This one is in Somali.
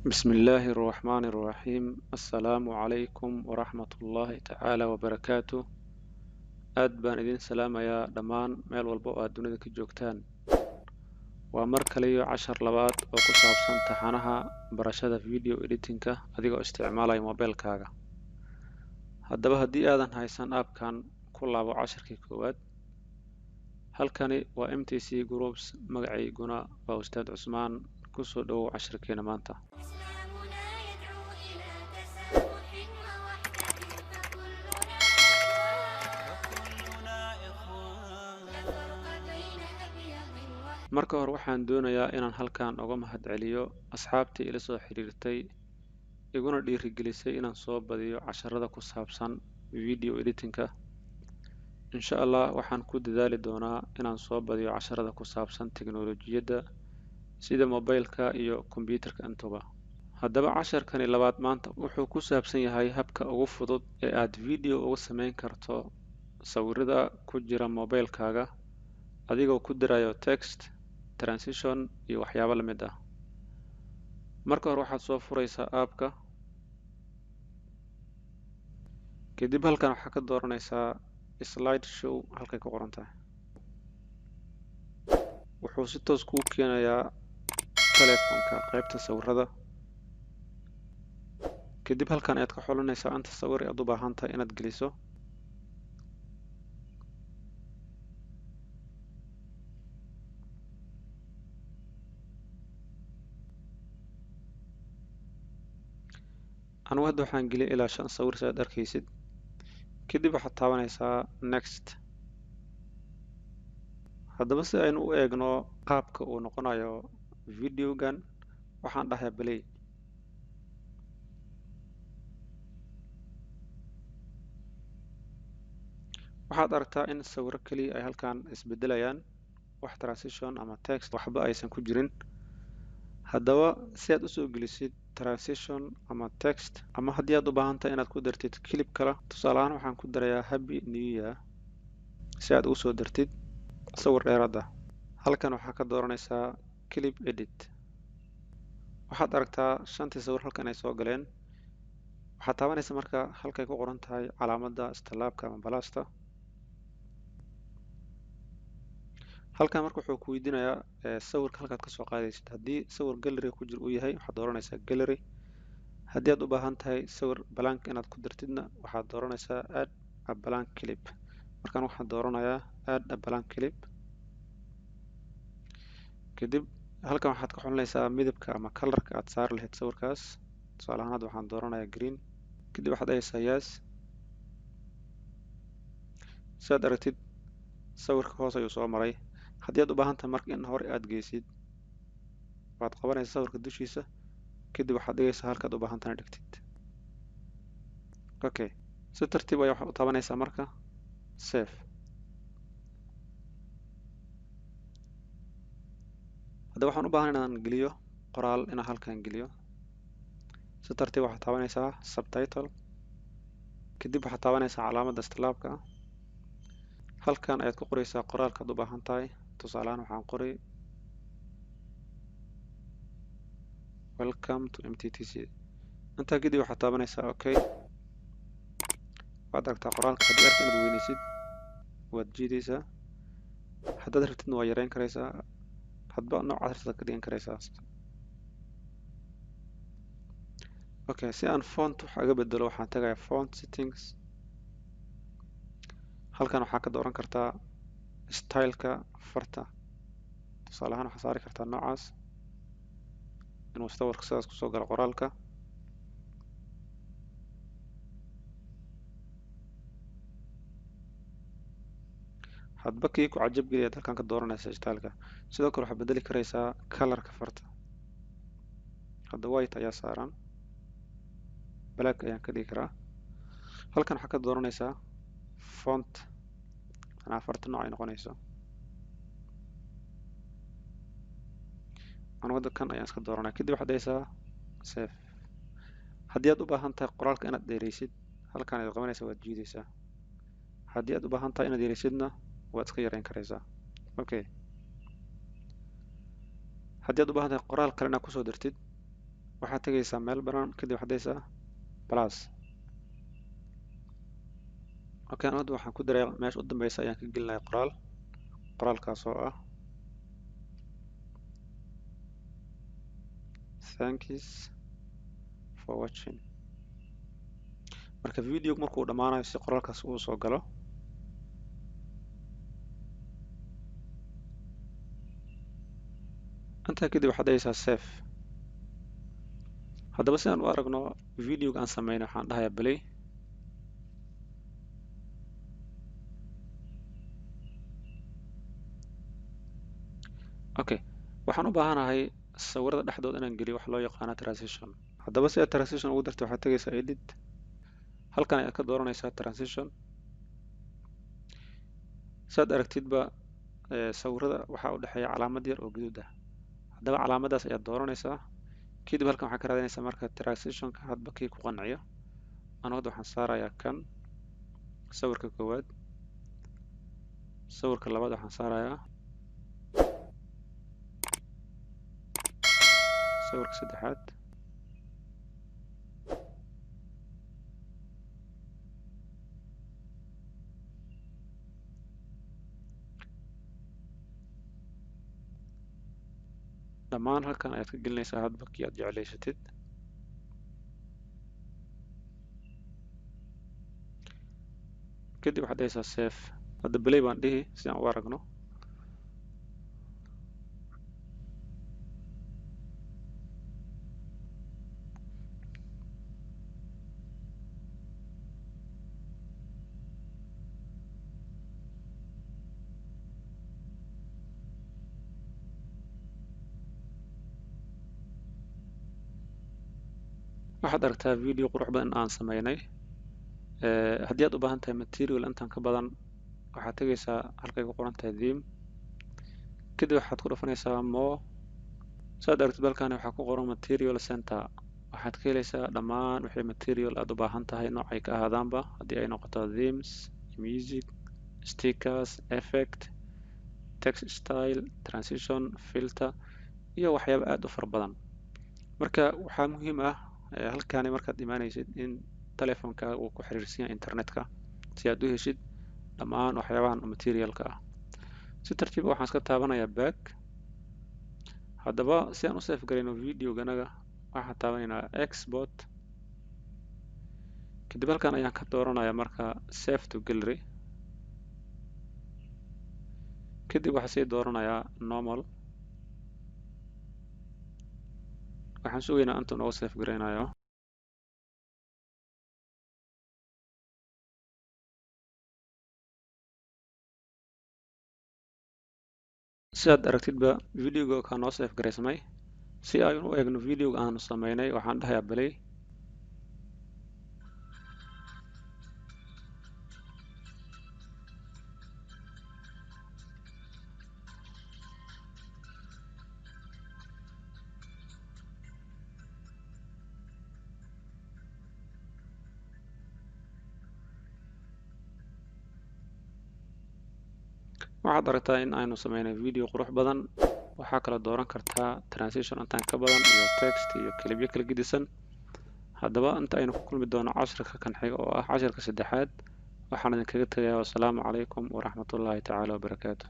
بسم الله الرحمن الرحيم. السلام عليكم ورحمة الله تعالى وبركاته. Aad baan idin salaamayaa dhammaan meel walba oo aad dunida ka joogtaan. Waa mar kale iyo cashar labaad oo ku saabsan taxanaha barashada video editing-ka adigoo isticmaalaya mobilkaaga. Haddaba, haddii aadan haysan app-kan, ku laabo casharkii koowaad. Halkani waa MTC Groups, magacayguna waa Ustaad Cusmaan. Kusoo dhowow casharkeena maanta. إسلامنا يدعو إلى تسامح ووحدة، فكلنا إخوان، لا فرق بين أبيض وأسود. Marka hore, waxaan doonayaa inaan halkan uga mahadceliyo asxaabtii ila soo xiriirtay, iguna dhiirigelisay inaan soo badiyo casharada ku saabsan video editing-ka. Insha Allah, waxaan ku dadaali doonaa inaan soo badiyo casharada ku saabsan teknolojiyadda, sida mobilka iyo kombiyuutarka intuba. Haddaba, casharkani labaad maanta wuxuu ku saabsan yahay habka ugu fudud ee aad video uga samayn karto sawirada ku jira mobilkaaga, adigoo ku dirayo text, transition iyo waxyaabo la mid ah. Marka hore, waxaad soo furaysaa app-ka. Kadib halkan waxaad ka dooranaysaa slide show halkay ku qoran tahay. Wuxuu si toos kuu keenayaa telefoonka qaybta sawirada. Kadib halkan ayaad ka xulanaysaa inta sawir aad u baahan tahay inaad geliso. Anigu hadda waxaan geliyay ilaa shan sawir, si aad arkaysid. Kadib waxaad taabanaysaa next. Haddaba, si aynu u eegno qaabka uu noqonayo videogan, waxaan dhahayaa play. Waxaad aragtaa in sawiro keliya ay halkan isbedelayaan, wax transition ama text waxba aysan ku jirin. Haddaba, si aad usoo gelisid transition ama text, ama haddii aad u baahan tahay inaad ku dartid clip kale, tusaale ahaan waxaan ku darayaa Happy New Year, si aad ugu soo dartid sawir dheeraad ah, halkan waxaa ka dooranaysaa clip edit. Waxaad aragtaa shantii sawir halkan ay soo galeen. Waxaad taabanaysaa marka halkay ku qoran tahay calaamadda istallaabka ama plus-ta. Halkan marka wuxuu ku weydiinayaa sawirka halkaad kasoo qaadaysid. Haddii sawir gallery ku jir uu yahay, waxaad dooranaysaa gallery. Haddii aad u baahan tahay sawir blank inaad ku dartidna, waxaad dooranaysaa add a blank clip. Markaan waxaan dooranayaa add a blank clip. Kadib halkan waxaad ka xulinaysaa midabka ama colorka aad saari lahayd sawirkaas. Tusaale ahaan, hadda waxaan dooranayaa green. Kadib waxaad dhahaysaa yes. Si aad aragtid, sawirka hoos ayuu soo maray. Haddii aad u baahan tahay marka in hore aad geysid, waad qabanaysaa sawirka dushiisa, kadib waxaad dhigaysaa halkaad u baahan tahay inaad dhigtid. Okay, si tartiib ayaa waxaad u taabanaysaa marka save. Hadda waxaan u baahan inaan geliyo qoraal, inaan halkan geliyo. Si tartiib waxaad taabanaysaa subtitle. Kadib waxaad taabanaysaa calaamadda istallaabka. Halkan ayaad ku qoraysaa qoraalka aad u baahan tahay. Tusaale ahaan, waxaan qori "Welcome to MTTC". Intaa kadib waxaad taabanaysaa okay. Waad aragtaa qoraalka. Haddii aragto inaad weynaysid, waad jiidaysaa. Haddaad rabtidna, waa yareyn karaysaa. Hadba noocaad rabtid ka dhigan karaysaa. Okay, si aan font wax aga bedelo, waxaan tagayaa font settings. Halkan waxaa ka dooran kartaa styleka farta. Tusaale ahaan, waxaa saari kartaa noocaas, inuu sawirka sidaas kusoo galo qoraalka. Hadba kii ku cajab geliyaad halkan ka dooranaysa styleka. Sidoo kale waxaad bedeli karaysaa colorka farta. Hadda white ayaa saaran, black ayaan ka dhigi karaa. Halkan waxaa ka dooranaysaa font, manaa farta nooc ay noqonayso. Anigu hadda kan ayaan iska dooranaya. Kadib waxaad dhahaysaa save. Haddii aad u baahan tahay qoraalka inaad dheeraysid, halkan ayaad qabanaysaa, waad jiidaysaa. Haddii aad u baahan tahay inaad yaraysidna, waad iska yareyn karaysaa. Okay, haddii aad u baahan tahay qoraal kale inaad kusoo dartid, Waxaad tegaysaa meel banaan, kadib waxaad dhahaysaa plus. Okay, hadda waxaan ku daray meesha u dambeysa ayaan ka gelinayaa qoraal, qoraalkaas oo ah thanks for watching. Marka video markuu dhammaanayo si qoraalkaas uu soo galo. Intaa kadib waxaad dhahaysaa save. Haddaba si aan u aragno videoga aan sameynay, waxaan dhahayaa play. Okay, waxaan u baahanahay sawirada dhexdooda inaan geliyo wax loo yaqaano transition. Haddaba si aad transition ugu darto, waxaad tegaysaa edit, halkan ayaad ka dooranaysaa transition. Saad aragtidba sawirada waxaa u dhexeeya calaamad yar oo guduud ah. Haddaba calaamaddaas ayaad dooranaysaa, kadib halkan waxaad ka raadinaysaa marka transitionka hadba kii ku qanciyo. Anu hadda waxaan saarayaa kan sawirka koowaad, sawirka labaad waxaan saarayaa sawirka saddexaad. Dhammaan halkan ayaad ka gelinaysaa hadba kii aad jeclaysatid. Kadib waxaad dhahaysaa save. Hadda play baan dhihi si aan u aragno. Waxaad aragtaa video qurux badan aan sameynay. Haddii aad u baahan tahay material intaan ka badan, waxaad tegaysaa halkay ku qoran tahay theme, kadib waxaad ku dhufanaysaa more. Saad aragtid halkan waxaa ku qoran material center. Waxaad ka helaysaa dhammaan wixii material aad u baahan tahay noocay ka ahaadaanba, haddii ay noqoto themes, music, stickers, effect, text style, transition, filter iyo waxyaabo aad u fara badan. Marka waxaa muhiim ah halkaani markaad imaanaysid in telefonkaaga uu ku xiriirsan yahay internetka si aad u heshid dhammaan waxyaabahan materialka ah. Si tartiib ah waxaan iska taabanayaa back. Haddaba si aan u save garayno videoganaga, waxaan taabanaynaa export, kadib halkan ayaan ka dooranayaa marka save to gallery, kadib waxaan sii dooranayaa normal. Waxaan sugaynaa intuu nooga save garaynayo. Sidaad aragtidba videoga kaa noo save garaysamay. Si aynu u eegno videoga aanu sameynay, waxaan dhahayaa play. Waxaad aragtaa in aynu sameynay video qurux badan. Waxaa kala dooran kartaa transition intaan ka badan iyo text iyo clipyo kala gedisan. Haddaba inta aynu ku kulmi doono cashirka kan xiga oo ah cashirka saddexaad, waxaan idinkaga tegayaa wassalaamu calaykum waraxmatullaahi tacaala wabarakaatu.